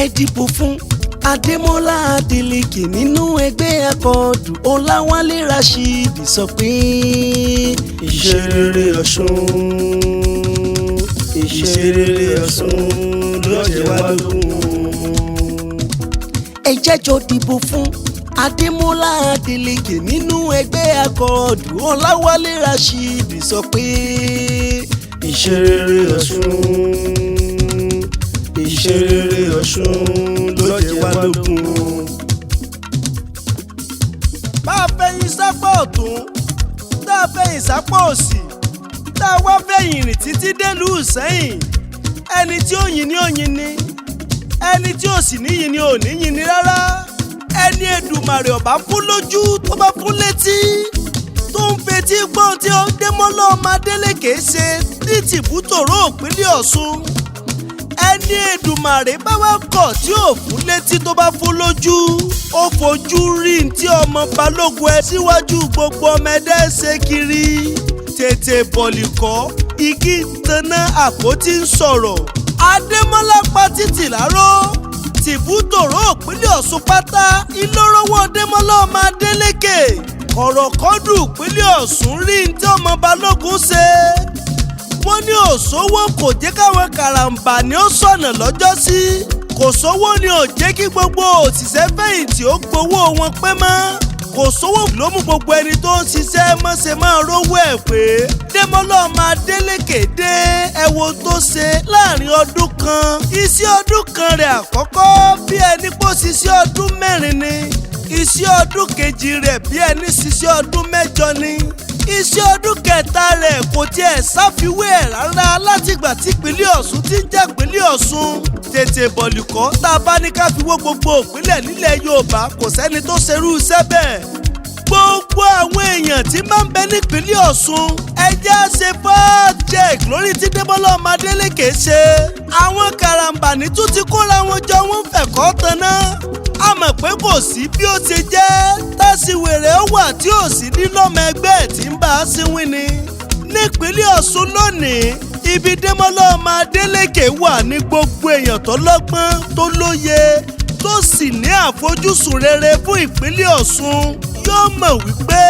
Ẹ dìbò fún Adémọ́lá Adélékè nínú ẹgbẹ́ Accord. Ọláwálé Rasheed sọ pé Ìṣerere Ọ̀ṣun, ìṣerere Ọ̀ṣun ló jẹ wá lógún. Ẹ jẹ́ jọ dìbò fún Adémọ́lá Adélékè nínú ẹgbẹ́ Accord. Ọláwálé Rasheed sọ pé Ìṣerere Ọ̀ṣun, ìṣerere Ọ̀ṣun ló jẹ wá lógún. Bá a fẹ̀yìn sápá ọ̀tún, tá a fẹ̀yìn sápá òsì, tá a wá fẹ̀yìn rìn títí délùú Ìsẹ́yìn, ẹni tí ó yin ni ó yin ni, ẹni tí ò sì níyin ni ò níyin ni rárá. Ẹni Èdùmàrè ọ̀bá fún lójú, tó bá fún létí, tó ń fetí gbọ́n tí ó Démọ́lá ọmọ Adélékè ṣe ní tìbútòrò ìpínlẹ̀ Ọ̀ṣun, ẹni Èdùmàrè bá wá kọ̀ tí ò fún létí, tó bá fún lójú, ó fojú rí ní tí ọmọ Balógun ẹ síwájú gbogbo ọmọ ẹdẹ ṣe kiri. Tètè bọ̀lìkọ́ igi tanná, àpótí ń sọ̀rọ̀. Adémọ́lá pa títì láró tìbútòrò ìpínlẹ̀ Ọ̀ṣun pátá. Ìlórówó Démọ́lá ọmọ Adélékè kọ̀rọ̀kọ́dù ìpínlẹ̀ Ọ̀ṣun rí ní tí ọmọ Balógun ṣe. Wọ́n ní òṣòwò kò jẹ́ káwọn karambà ní ó sọ̀nà lọ́jọ́sí. Kò sówó ni ò jẹ́ kí gbogbo òṣìṣẹ́ fẹ̀yìntì ó gbowó wọn pé mọ́. Kò sówó ló mú gbogbo ẹni tó ń ṣiṣẹ́ mọ́ṣe máa rówó ẹ̀ pé. Démọ́lá ọmọ Adélékè dé, ẹ wo tó ṣe láàrin ọdún kan. Iṣẹ́ ọdún kan rẹ̀ àkọ́kọ́, bí ẹni pò ṣiṣẹ́ ọdún 4 ni. Iṣẹ́ ọdún kejì rẹ̀, bí ẹni ṣiṣẹ́ ọdún 8 ni. Iṣẹ́ ọdún kẹta rẹ̀ kò tiẹ̀ sáfiwé ẹ̀ rárá látìgbà tí ìpínlẹ̀ Ọ̀ṣun ti ń jẹ́ ìpínlẹ̀ Ọ̀ṣun. Tètè bọ̀lìkọ́, tá a bá ní ká fi wó gbogbo ìpínlẹ̀ nílẹ̀ Yorùbá, kò sẹ́ni tó ṣerú iṣẹ́ bẹ́ẹ̀. Gbogbo àwọn èèyàn tí máa ń bẹ nípínlẹ̀ Ọ̀ṣun, ẹ jẹ́ á ṣe fact check lórí tí Démọ́lá ọmọ Adélékè ṣe. Àwọn karambani tún ti kóra wọn jọ, wọ́n fẹ̀kọ́ tanná. A mọ̀ pé kò sí bí ó ti jẹ́ tásìwèrè ó wà tí ò sí ní lọ́mọ ẹgbẹ́ ẹ̀ tí ń bá a síwín ni. Nípínlẹ̀ Ọ̀ṣun lónìí, ibi Démọ́lá ọmọ Adélékè wà ní gbogbo èèyàn tó lọ́gbọ́n, tó lóye, tó sì ní àfojúsùn rere fún ìpínlẹ̀ Ọ̀ṣun yóò mọ̀ wípé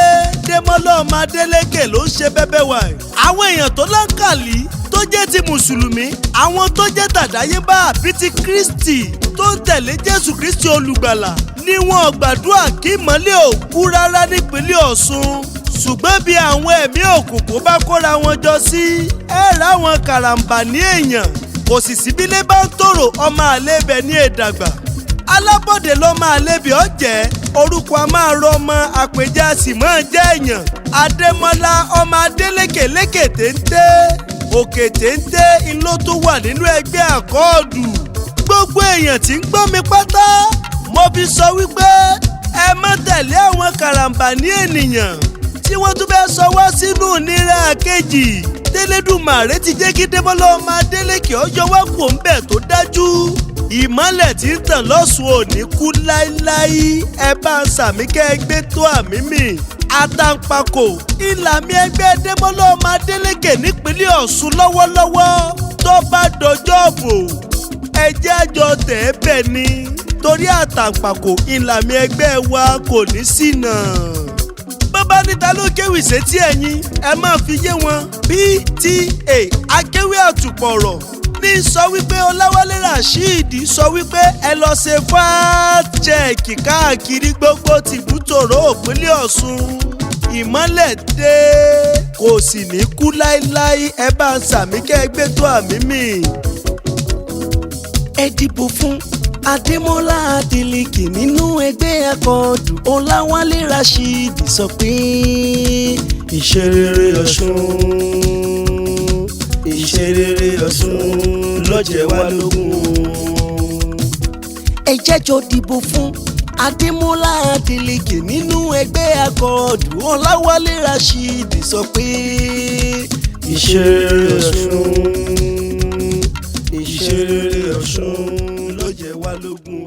Démọ́lá ọmọ Adélékè ló ń ṣe bẹ́bẹ́ wà. Àwọn èèyàn tó láǹkàlí, tó jẹ́ ti mùsùlùmí, àwọn tó jẹ́ tàdáyébá àbí ti Kristi, tó ń tẹ̀lé Jésù Kristi olùgbàlà, ni wọn gbàdúrà kí ìmọ́lẹ̀ ò kú rárá nípínlẹ̀ Ọ̀ṣun. Ṣùgbọ́n bí àwọn ẹ̀mí òkùnkùn bá kóra wọn jọ sí, ẹ ráwọn karambà ní èèyàn. Kò sì síbílẹ̀ bá ń tòrò, ọmọ àlebẹ̀ ní èdàgbà alábọ̀dé lọ́mọ àlebì ọ̀jẹ̀. Orúkọ a máa rọ ọmọ, àpèjá sì máa jẹ́ èèyàn. Adémọ́lá ọmọ Adélékè lékè téńté, òkè téńté ńlọ tó wà nínú ẹgbẹ́ Accord. Gbogbo èèyàn tí ń gbọ́ mi pátá, mo fi sọ wípé ẹ má tẹ̀lé àwọn karambà ní ènìyàn tí wọ́n tún fẹ́ sọ wá sínú ìnira kejì. Tẹ́lẹ́dùmarè ti jẹ́ kí Démọ́lá ọmọ Adélékè ọjọ́ wá kò ń bẹ̀ tó dájú. Ìmọ́lẹ̀ tí ń tàn lọ́sùn ò ní kú láíláí. Ẹ bá ń sàmí kẹ́ ẹ gbé tó àmì mi. Àtàǹpàkò ìlàmì ẹgbẹ́ Démọ́lá ọmọ Adélékè nípínlẹ̀ Ọ̀ṣun lọ́wọ́lọ́wọ́, tó bá dọjọ́ bò, ẹjẹ́ àjọ tẹ̀ ẹ́ bẹ̀ ni, torí àtàǹpàkò ìlàmì ẹgbẹ́ wa kò ní ṣìnà. Bàbá níta ló kéwì sétí ẹ̀yin, ẹ máa fi yé wọn. PTA akéwì àtùpọ̀rọ̀ ní sọ wípé Ọláwálé Rasheed sọ wípé ẹ lọ ṣe fact check káàkiri gbogbo tìbútòrò ìpínlẹ̀ Ọ̀ṣun. Ìmọ́lẹ̀ dé, kò sì ní kú láéláé. Ẹ bá ń sàmí kẹ́ ẹ gbé tó àmì mi. Ẹ dìbò fún Adémọ́lá Adélékè nínú ẹgbẹ́ Accord. Ọláwálé Rasheed sọ pé Ìṣerere Ọ̀ṣun, ìṣerere Ọ̀ṣun ló jẹ wá lógún. Ẹ jẹ́ jọ dìbò fún Adémọ́lá Adélékè nínú ẹgbẹ́ Accord. Ọláwálé Rasheed sọ pé Ìṣerere Ọ̀ṣun, ìṣerere Ọ̀ṣun ló jẹ wá lógún.